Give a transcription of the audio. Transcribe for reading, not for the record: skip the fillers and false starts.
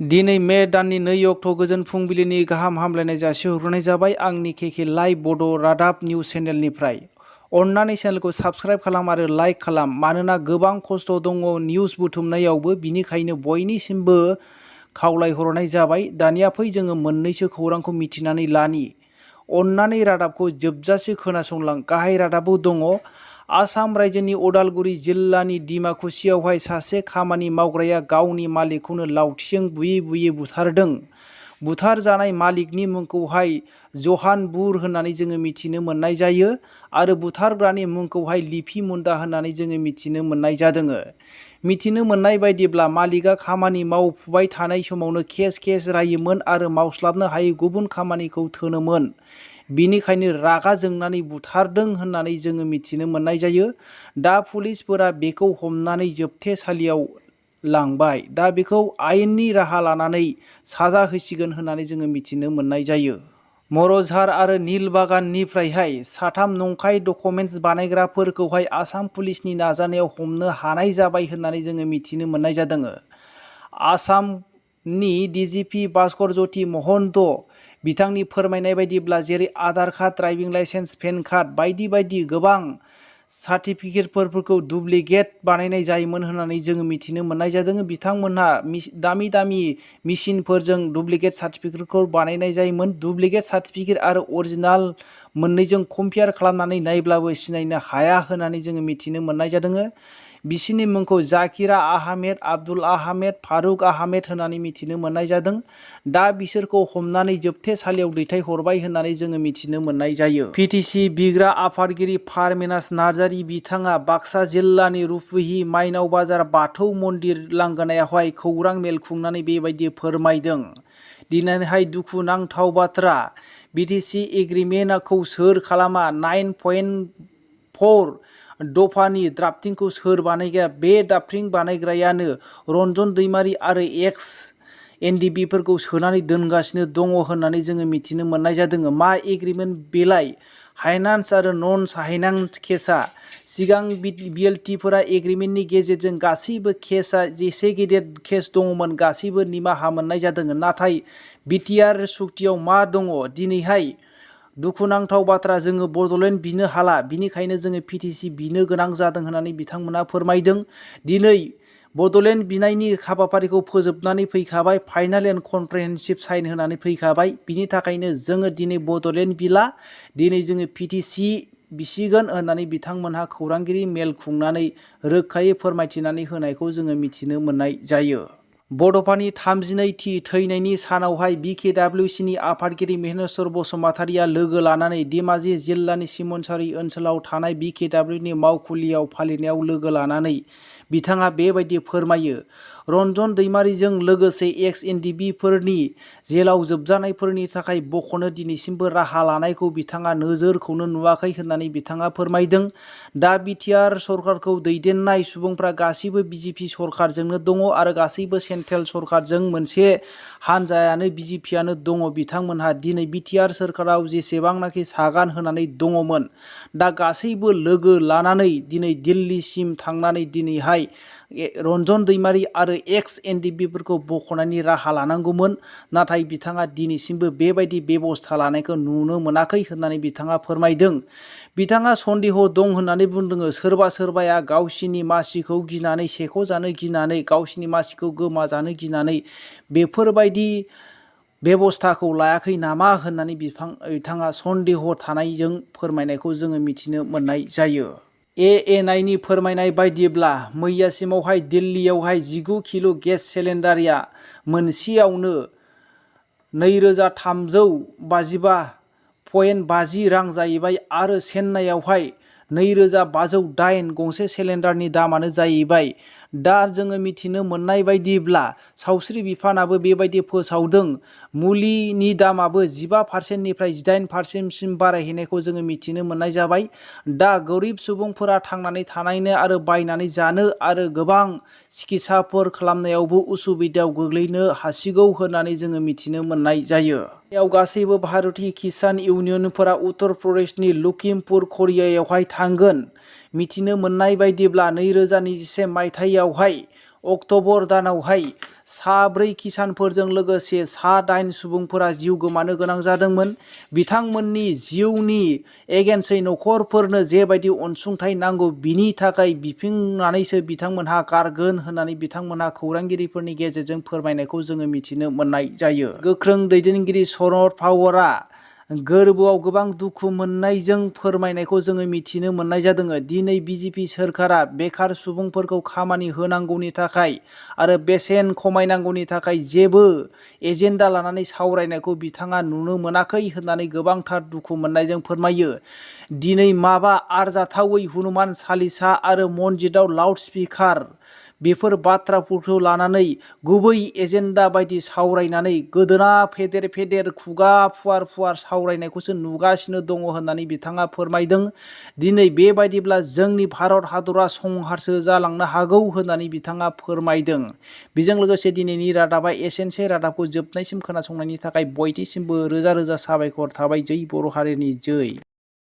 दिनै मे दाननि 2 अक्ट' गोजोन फुंबिलिनि गाहाम हामलायनाय जासिहरनाय जाबाय आंनि केके लाइभ बड' रादाब निउस चेनेलनिफ्राय। अन्नानै चेनेलखौ साबस्क्राइब खालाम आरो लाइक खालाम मानोना गोबां खस्थ' दङ निउस बुथुमनायावबो, बिनिखायनो बयनिसिमबो खावलायहरनाय जाबाय। दानिया फै जोङो मोननैसो खौरांखौ मिथिनानै लानि। अन्नानै रादाबखौ जोबजासे खोनासंलां। गाहाय रादाबाव दङ आसाम रायजोनि उदालगुरि जिल्लानि डिमाकुसियावहाय सासे खामानि मावग्राया गावनि मालिकखौनो लावथिजों बुयै बुयै बुथारदों। बुथार जानाय मालिकनि मुंखौहाय जहानबुर होननानै जोङो मिथिनो मोननाय जायो आरो बुथारग्रानि मुंखौहाय लिफि मुन्दा होननानै जोङो मिथिनो मोननाय जादों। मिथिनो मोननाय बायदिब्ला मालिकआ खामानि मावफुबाय थानाय समावनो केस रायोमोन आरो मावस्लाबनो हायै गुबुन खामानिखौ थोनोमोन। बिनिखायनो रागा जोंनानै बुथारदों होननानै जोङो मिथिनो मोननाय जायो। दा पुलिसफोरा बेखौ हमनानै जोबथेसालियाव लांबाय। दा बेखौ आयेननि राहा लानानै साजा होसिगोन होननानै जोङो मिथिनो मोननाय जायो। मर'झार आरो निलबागाननिफ्रायहाय 3 नंखाय डकुमेन्ट्स बानायग्राफोरखौहाय आसाम पुलिसनि नाजानायाव हमनो हानाय जाबाय होननानै जोङो मिथिनो मोननाय जादों। आसामनि डिजिपि भास्कर ज्योति महन्त बिथांनि फोरमायनाय बायदिब्ला जेरै Aadhaar card, driving licence, PAN card बायदि बायदि गोबां सार्टिफिकेटफोरखौ डुप्लिकेट बानायनाय जायोमोन होननानै जोङो मिथिनो मोननाय जादों। बिथांमोनहा दामि मेसिनफोरजों डुप्लिकेट सार्टिफिकेटखौ बानायनाय जायोमोन। डुप्लिकेट सार्टिफिकेट आरो अरिजिनाल मोननैजों कम्पेयार खालामनानै नायब्लाबो सिनायनो हाया होननानै जोङो मिथिनो मोननाय जादों। बिसिनि मुंखौ जाकिरा आहमेद, आब्दुल आहमेद, फारुक आहमेद होननानै मिथिनो मोननाय जादों। दा बिसोरखौ हमनानै जोबथेसालियाव दैथायहरबाय होननानै जोङो मिथिनो मोननाय जायो। पिटिसि बिग्रा आफादगिरि पारमेनास नार्जारि बिथाङा बाक्सा जिल्लानि रुपहि माइनाव बाजार बाथौ मन्दिर लांगोनायावहाय खौरां मेल खुंनानै बेबायदि फोरमायदों। दिनैहाय दुखुनांथाव बाथ्रा, बिटिसि एग्रिमेन्टखौ सोर खालामा? 9.4 दफानि ड्राफ्टिंखौ सोर बानायग्रा? बे ड्राफ्टिं बानायग्रायानो रन्जन दैमारि आरो एक्स एनडिबिफोरखौ सोनानै दोनगासिनो दङ होननानै जोङो मिथिनो मोननाय जादों। मा एग्रिमेन्ट बेलाय? हाइनान्स आरो नन हाइनान्स केसा। सिगां बिएलटिफोरा एग्रिमेन्टनि गेजेरजों गासैबो केसा जेसे गेदेर केस दङमोन गासैबो निमाहा मोननाय जादों। नाथाय बिटिआर सुक्तियाव मा दङ? दिनैहाय दुखुनांथाव बाथ्रा, जोङो बड'लेण्ड बिनो हाला, बिनिखायनो जोङो पिटिसि बिनो गोनां जादों होननानै बिथांमोना फोरमायदों। दिनै बड'लेण्ड बिनायनि हाबाफारिखौ फोजोबनानै फैखाबाय, फाइनाल एन्ड कमप्रिहेन्सिभ साइन होनानै फैखाबाय। बिनि थाखायनो जोङो दिनै बड'लेण्ड बिला, दिनै जोङो पिटिसि बिसिगोन होननानै बिथांमोनहा खौरांगिरि मेल खुंनानै रोखायै फोरमायथिनानै होनायखौ जोङो मिथिनो मोननाय जायो। बड'फानि 32थि थैनायनि सानावहाय बिकेडब्लिउसिनि आफादगिरि महेश्वर बसुमतारिया लोगो लानानै धेमाजि जिल्लानि सिमनसारि ओनसोलाव थानाय बिकेडब्लिउनि मावखुलियाव फालिनायाव लोगो लानानै बिथाङा बेबायदि फोरमायो। रन्जन दैमारिजों लोगोसे एक्स एनडिबिफोरनि जेलाव जोबजानायफोरनि थाखाय बख'नो दिनैसिमबो राहा लानायखौ बिथाङा नोजोरखौनो नुवाखै होननानै बिथाङा फोरमायदों। दा बिटिआर सरकारखौ दैदेननाय सुबुंफ्रा गासैबो बिजेपि सरकारजोंनो दङ आरो गासैबो सेन्ट्रेल सरकारजों मोनसे हानजायानो बिजेपियानो दङ। बिथांमोनहा दिनै बिटिआर सोरखाराव जेसेबांनाखि सागान होनानै दङमोन, दा गासैबो लोगो लानानै दिनै दिल्लीसिम थांनानै दिनैहाय रन्जन दैमारि आरो एक्स एनडिबिफोरखौ बख'नायनि राहा लानांगौमोन। नाथाय बिथाङा दिनैसिमबो बेबायदि बेबस्था लानायखौ नुनो मोनाखै होननानै बिथाङा फोरमायदों। बिथाङा सन्देह दं होननानै बुंदों। सोरबा सोरबाया गावसिनि मासिखौ गिनानै, सेख'जानो गिनानै, गावसिनि मासिखौ गोमाजानो गिनानै बेफोरबायदि बेबस्थाखौ लायाखै नामा होननानै बिथाङा सन्देह थानायजों फोरमायनायखौ जोङो मिथिनो मोननाय जायो। एएनआइनि फोरमायनाय बायदिब्ला मैयासिमावहाय दिल्लीयावहाय 19 किल' गेस सिलिन्डारया मोनसेयावनो 2355.50 रां जाहैबाय आरो चेन्नाइयावहाय 2508 गंसे सिलिन्डारनि दामानो जाहैबाय। दा जोङो मिथिनो मोननाय बायदिब्ला सावस्रि बिफानाबो बेबायदि फोसावदों, मुलिनि दामाबो 15%निफ्राय 18%सिम बारायहैनायखौ जोङो मिथिनो मोननाय जाबाय। दा गोरिब सुबुंफोरा थांनानै थानायनो आरो बायनानै जानो आरो गोबां चिकित्साफोर खालामनायावबो उसुबिदायाव गोग्लैनो हासिगौ होननानै जोङो मिथिनो मोननाय जायो। बेयाव गासैबो भारतीय किसान इउनियनफोरा उत्तर प्रदेशनि लखिमपुर खरियायावहाय थांगोन। मिथिनो मोननाय बायदिब्ला 2021 मायथाइयावहाय अक्ट'बर दानावहाय सा4 किसानफोरजों लोगोसे सा8 सुबुंफोरा जिउ गोमानो गोनां जादोंमोन। बिथांमोननि जिउनि एगेन्सै नखरफोरनो जेबायदि अनसुंथाइ नांगौ बिनि थाखाय बिफिननानैसो बिथांमोनहा गारगोन होननानै बिथांमोनहा खौरांगिरिफोरनि गेजेरजों फोरमायनायखौ जोङो मिथिनो मोननाय जायो। गोख्रों दैदेनगिरि शरद पावारआ गोरबोआव गोबां दुखु मोननायजों फोरमायनायखौ जोङो मिथिनो मोननाय जादों। दिनै बिजेपि सोरखारा बेकार सुबुंफोरखौ खामानि होनांगौनि थाखाय आरो बेसेन खमायनांगौनि थाखाय जेबो एजेन्डा लानानै सावरायनायखौ बिथाङा नुनो मोनाखै होननानै गोबांथार दुखु मोननायजों फोरमायो। दिनै माबा आरजाथावै हनुमान चालिसा आरो मस्जिदाव लाउड स्पिकार बेफोर बाथ्राफोरखौ लानानै गुबै एजेन्डा बायदि सावरायनानै गोदोना फेदेर फेदेर खुगा फुवार फुवार सावरायनायखौसो नुगासिनो दङ होननानै बिथाङा फोरमायदों। दिनै बेबायदिब्ला जोंनि भारत हादरा संहारसो जालांनो हागौ होननानै बिथाङा फोरमायदों। बेजों लोगोसे दिनैनि रादाबा एसेनोसै। रादाबखौ जोबनायसिम खोनासंनायनि थाखाय बयनिसिमबो रोजा रोजा साबायखर थाबाय। जै बर' हारिनि जै।